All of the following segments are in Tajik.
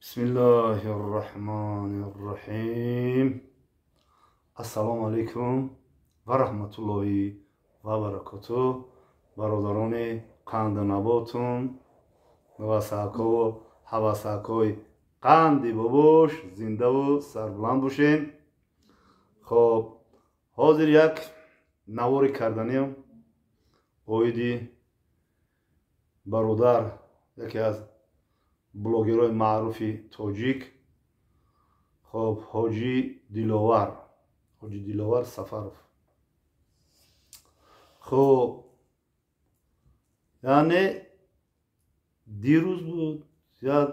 Бисмиллоҳи рраҳмони рраҳим. Ассалому алайкум ва раҳматуллоҳи ва баракоту. Бародарони қанданаботун васакову ҳавасакои қанди бобош, зиндаву сарбуланд бошем. Хоб, ҳозир як навори карданиам оиди бародар, яке аз блогерҳои маъруфи тоҷик, хоб, Ҳоҷи Диловар, Ҳоҷи Диловар Сафаров. Хоб, яъне дирӯз буд, як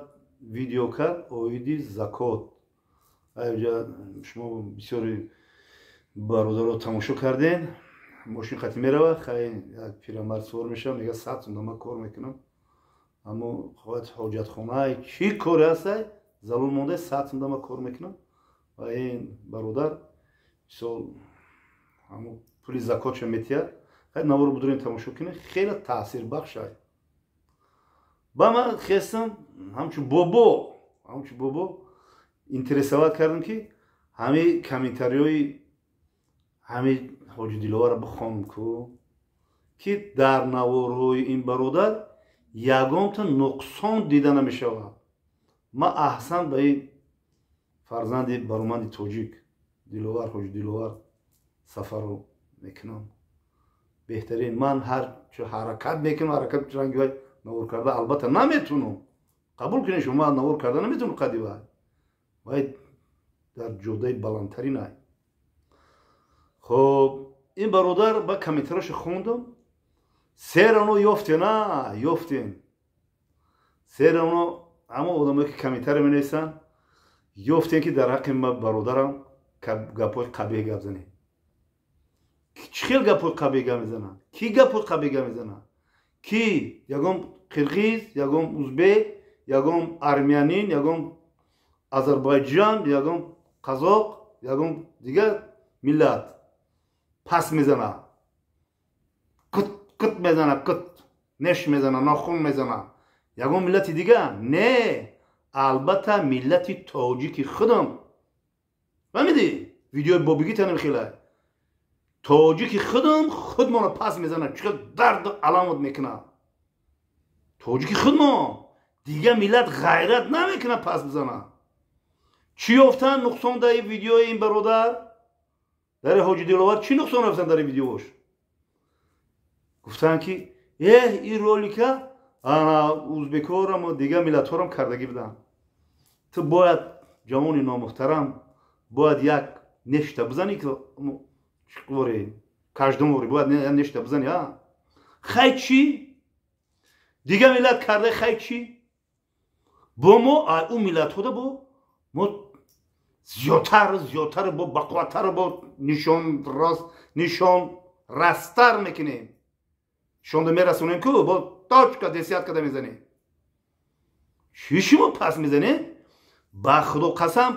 видео кард оиди закот. Шумо бисёри бародаро тамошо кардем. Мошин қати мерава, хай, як пирамард сувор мешава, мега: 100 сум ман кор мекунам, аммо хоҳад ҳоҷатхонае, чӣ коре ҳастай, залол монда, 100 сум ман кор мекунам. Ва ин бародар мисол ҳамо пули закотша метиҳад. Хай, наворо будурем, тамошо кунем, хеле таъсирбахшай. Ба ман хестам, ҳамчун бобо интересовать кардам, ки ҳамин комментариҳои ҳамин Ҳоҷи Диловарро бихонам ку, ки дар наворҳои ин бародар ягонта нуқсон дида намешавад. Ман аҳсан ба ин фарзанди бароманди тоҷик Диловар, Ҳоҷи Диловар Сафаров мекунам. Беҳтарин. Ман ҳар чо ҳаракат мекунам, ҳаракат ранги вай навор карда албатта наметунам, қабул кунед шумо, ман навор карда наметунам қади вай. Вай дар ҷодаи баландтарин ай. Хоб, ин бародар ба комментарошо хондам, серано ёфтен, а ёфтен, серано ҳама одамое ки комментария менависанд, ёфтен, ки дар ҳаққи ма бародарам гапҳои қабеҳ гап занед. Чӣ хел гапҳои қабеҳ гап мезананд? Кӣ гапҳои қабеҳ гап мезанад? Кӣ? Ягон қирғиз, ягон узбек, ягон армянин, ягон азарбайҷан, ягон қазоқ, ягон дигар миллат пас мезанад, кут кут мезана, кут неш мезана, нохун мезана? Ягон миллати дигар не, албатта миллати тоҷики худам. Фаҳмидӣ? Видеои бобигитанем хела тоҷики худам худмонро пас мезанад, чӣ хел дарду аламот мекунад тоҷики худмон. Дигар миллат ғайрат намекунад пас бизанад. Чӣ ёфтанд нуқсон дар видеои ин бародар, дар Ҳоҷи Диловар? Чӣ нуқсон ёфтанд дар видеош? Гуфтанд, ки эҳ, ин ролика узбекҳораму дигар миллатҳорам кардагӣ буданд. Ту бояд, ҷавони номуҳтарам, бояд як нешта бизанӣ, каждомори бояд нешта бизанӣ. А хай, чӣ дигар миллат карда? Хай, чӣ бо мо ӯ миллатҳода бо мо зиёдтар, зиёдтар, бо бақувваттар, бо нишон нишон растар мекунем, нишонда мерасонем ку, бо точка десятка да мезанем. Чӣ шумо пас мезанед? Ба Худо қасам,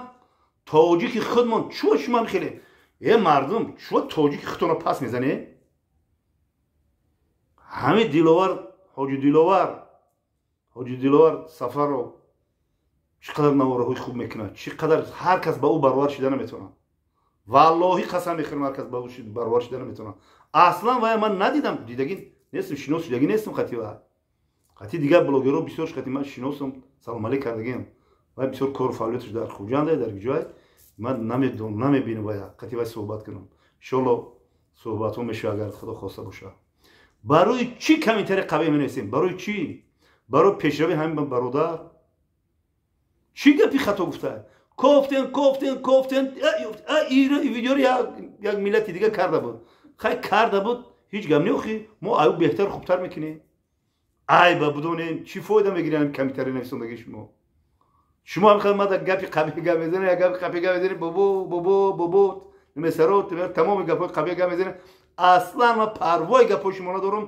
тоҷики худмон чӯ шумо хеле э мардум, чӯ тоҷики худтонро пас мезанед? Ҳамин Диловар, Ҳоҷи Диловар, Ҳоҷи Диловар Сафаров чӣ қадар наворҳои хуб мекунад, чӣ қадар ҳар кас ба ӯ баровар шида наметавонад. Валлоҳӣ, қасам мехӯрам, ҳар кас ба ӯ баровар шида наметавонад. Аслан вая ман надидам, дидагӣ нестам, шинос шидагӣ нестам қати вай. Қати дигар блогерҳо бисёр қати ман шиносам, салом алейк кардагиам. Вай бисёр кору фаъолияташ дар Хуҷанда, дар ҷой ман намедонам, намебинам вая, қати вай суҳбат кунам. Иншолло, суҳбатҳо мешавад, агар Худо хоста бошад. Барои чӣ комментарий қабеҳ менависем? Барои чӣ? Барои пешравии ҳамин бародар чӣ гапи хато гуфта? Кофтен, кофтен, кофтен, видеоро як миллати дига карда буд. Хай, карда буд, ҳеҷ гап не, охи мо аю беҳтар, хубтар мекунем. Айба будонем, чӣ фоида мегирем комментарий нависондаги шумо? Шумо ҳам мада гапи қабеҳ гап мезанед, як гапи қабеҳ гап мезанед, бобо, бобо, бобо, месаро, тамоми гапҳои қабеҳ гап мезанед. Аслан ман парвои гапҳои шумо надорам.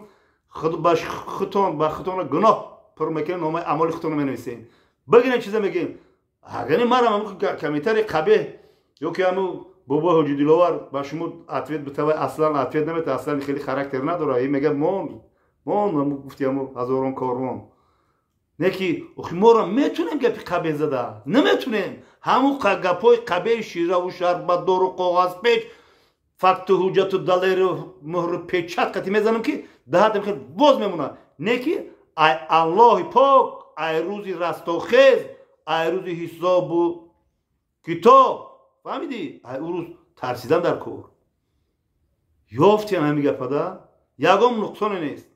Ба худтон, ба худтонро гуноҳ пур мекунем, номаи амоли худтонро менависем. Бигирем, чиза мегӯем. Агани марам комментарий қабеҳ ё ки ҳаму бобои Ҳоҷи Диловар ба шумо ответ битавай, аслан ответ намета. Аслан хеле характер надора. И мега: мон, мон, гуфти ҳаму ҳазорон корвон. Не ки охи моро метунем гапи қабеҳ зада? Наметунем. Ҳамун гапҳои қабеҳи шираву шарбатдору коғазпеч, факту ҳуҷҷату далеру муҳру печат қати мезанам, ки даҳатам хел боз мемонад. Не ки ай Аллоҳи пок, ай рӯзи растохез, ай рӯзи ҳисобу китоб, фаҳмидӣ, ай ӯ рӯз тарсидан дар кор. Ёфтиам ҳами гапада ягон нуқсоне нест.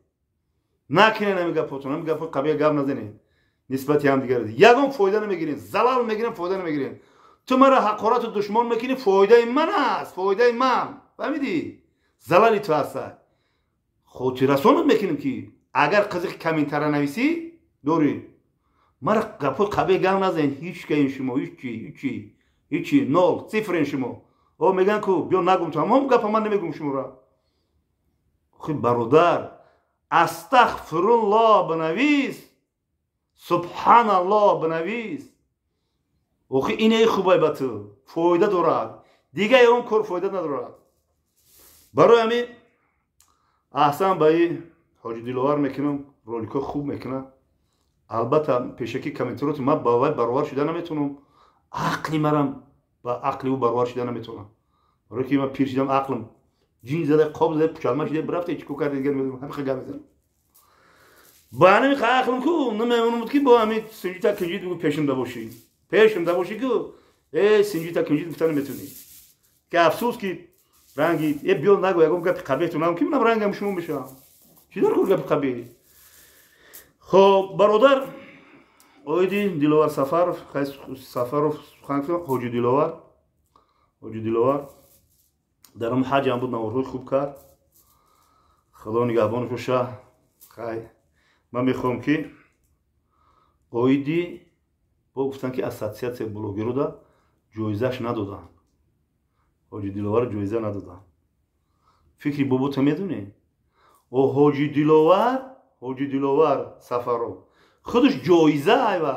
Накунен ҳами гапотон, ҳами гапҳои қабеҳ гап назанед нисбати ҳамдигар. Ягон фоида намегирен, залал мегирен, фоида намегирен. Ту мара ҳақорату душмон мекунӣ, фоидаи ман аст, фоидаи ман, фаҳмидӣ, залали ту аста. Хотиррасонат мекунем, ки агар қизиқи комментара нависӣ дорӣ, мара гапҳои қабеҳ гап назанед. Ҳеч каин шумо, ҳичи, ҳичи, ҳичи, нол цифрен шумо. О меган ку биё нагум, ту ҳамон гапа ман намегум шуморо. Охи бародар, астағфируллоҳ бинавис, субҳаналлоҳ бинавис. Охи ине хубай ба ту фоида дорад, дигар ягон кор фоида надорад. Барои ҳамин аҳсан ба и Ҳоҷи Диловар мекунам, роликҳо хуб мекунад. Албатта, пешакӣ комментароти ман ба вай баровар шуда наметавонам, ақли марам ба ақли ӯ баровар шуда наметавонам, барое ки ман пир шидам, ақлам ҷин зада, қоб зада, пучалма шуда рафта, чӣ кор карда дигар намедонам. Ҳамин гап мезанам ба ҳамин ақлам ку намемонам, ки бо ҳамин синҷита кинҷит бигӯ, пешимда бошӣ, пешимда бошӣ ку, э синҷита кинҷит гуфта наметавонӣ. Ки афсӯс, ки ранги э биё нагӯ ягон гапи қабеҳтон нам, ки манам рангам шумо мешавам. Чӣ дар кор гапи қабеҳ? Хоб, бародар, оиди Диловар Сафаров, Сафаров сухан, Ҳоҷи Диловар, Ҳоҷи Диловар дар ҳам ҳаҷам буд, наворҳои хуб кард, Худо нигаҳбонаш боша. Хай, ман мехоҳам, ки оиди бо гуфтан, ки ассотсиатсияи блогеруда ҷоизаш надоданд, Ҳоҷи Диловар ҷоиза надоданд. Фикри бобота медонӣ? О Ҳоҷи Диловар, Ҳоҷи Диловар Сафаров худаш ҷоиза айва,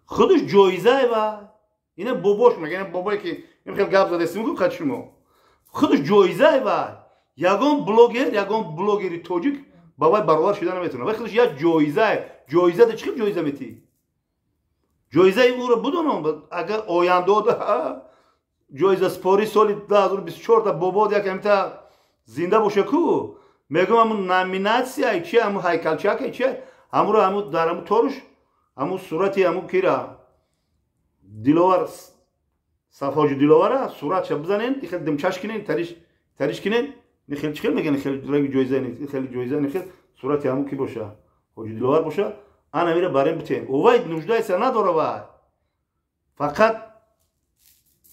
худаш ҷоиза айва. Ина бобош мега, ина бобое ки ин хел гап задестим ку қад шумо, худаш ҷоиза айва. Ягон блогер, ягон блогери тоҷик ба вай баровар шуда наметавонад. Вай худаш як ҷоиза. Ҷоиза да чӣ хел ҷоиза метӣ? Ҷоизаи ӯро будонам, агар ояндода ҷоизаспорӣ соли 2024 да бобод як ҳамита зинда боша ку, мегӯм, ҳамун номинатсия чи, ҳамун ҳайкалчака чи, ҳамуро ҳаму дар ҳаму торуш ҳамун сурати ҳамун кира Диловар, Ҳоҷи Диловара суратша бизанен, хел димчаш кинен, тариш тариш кинен, хел чӣ хел мегӯян, хел ранги ҷоиза, хел ҷоиза, хел сурати ҳамун ки боша, Ҳоҷи Диловар боша, ана мира барем битем. Овай нуждайса надора вай, фақат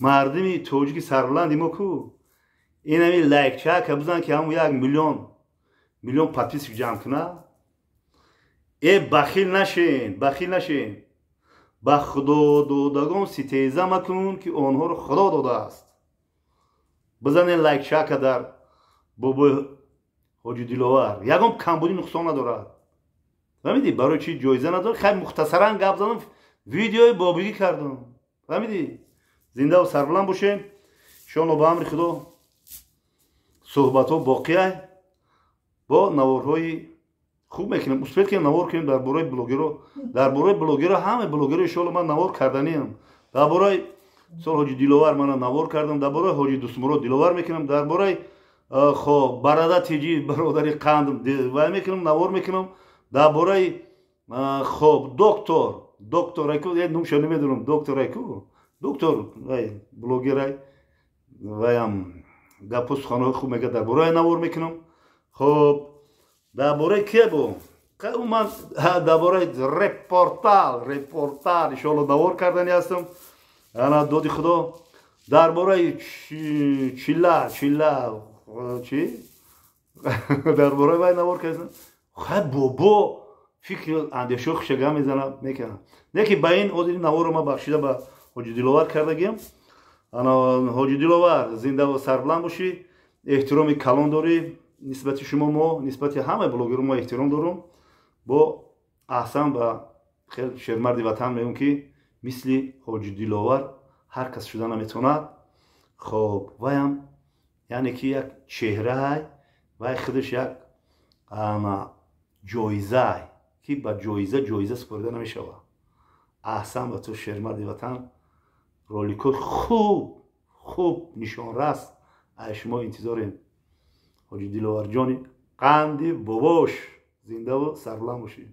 мардими тоҷики сарбуланди мо ку инами лайкчака бизан, ки ҳамун 1 миллион миллион подписчик ҷамъ куна. Э, бахил нашен, бахил нашен. Ба худододагон ситеза макун, ки онҳоро Худо додааст. Бизанен лайкчака дар бобои Ҳоҷи Диловар, ягон камбудӣ, нуқсон надорад. Фаҳмидӣ, барои чи ҷоиза надорад? Хай, мухтасаран гап задам, видеои бобигӣ кардам, фаҳмидӣ. Зиндаву сарбуланд бошем, иншоалло. Ба амри Худо суҳбатҳо боқия, бо наворҳои хуб мекунем, успеть кунем, навор кунем дар бораи блогеро, дар бораи блогеро, ҳамаи блогеро иншоалло ман навор карданиам. Дар бораи сол Ҳоҷи Диловар мана навор кардам, дар бораи Ҳоҷи Дустмурод Диловар мекунам, дар бораи хоб барада тиҷи бародари қанд вай мекунам, навор мекунам, дар бораи хоб доктор, доктор айку, номша намедонам, доктор айку, доктор вай блогерай, ваям гапу суханҳои хуб мега, дар бораи навор мекунам. Хоб, дар бораи ке бо ман, дар бораи репортал, репортал иншоалло навор кардани ҳастам. Ана доди Худо, дар бораи чила чила чи, дар бораи вай навор кардам. Хай, бобо фикри андешаи хушага мезанам, мекунам. Не ки ба ин ҳозири наворро ман бахшида ба Ҳоҷи Диловар кардагиам. Ана, Ҳоҷи Диловар, зиндаву сарбуланд бошӣ, эҳтироми калон дорӣ нисбати шумо, мо нисбати ҳамаи блогеру мо эҳтиром дорум. Бо аҳсан ба хел шермарди ватан мегӯм, ки мисли Ҳоҷи Диловар ҳар кас шуда наметавонад. Хоб, ваям яъне ки як чеҳраай, вай худаш як ана ҷоизаай, Ки ба ҷоиза ҷоиза супорида намешавад. Аҳсан ба ту, шермарди ватан. Роликҳои хуб хуб, нишонрас аз шумо интизорем. Ҳоҷи Диловарҷони қанди бобош, зиндаву сарбуланд бошед.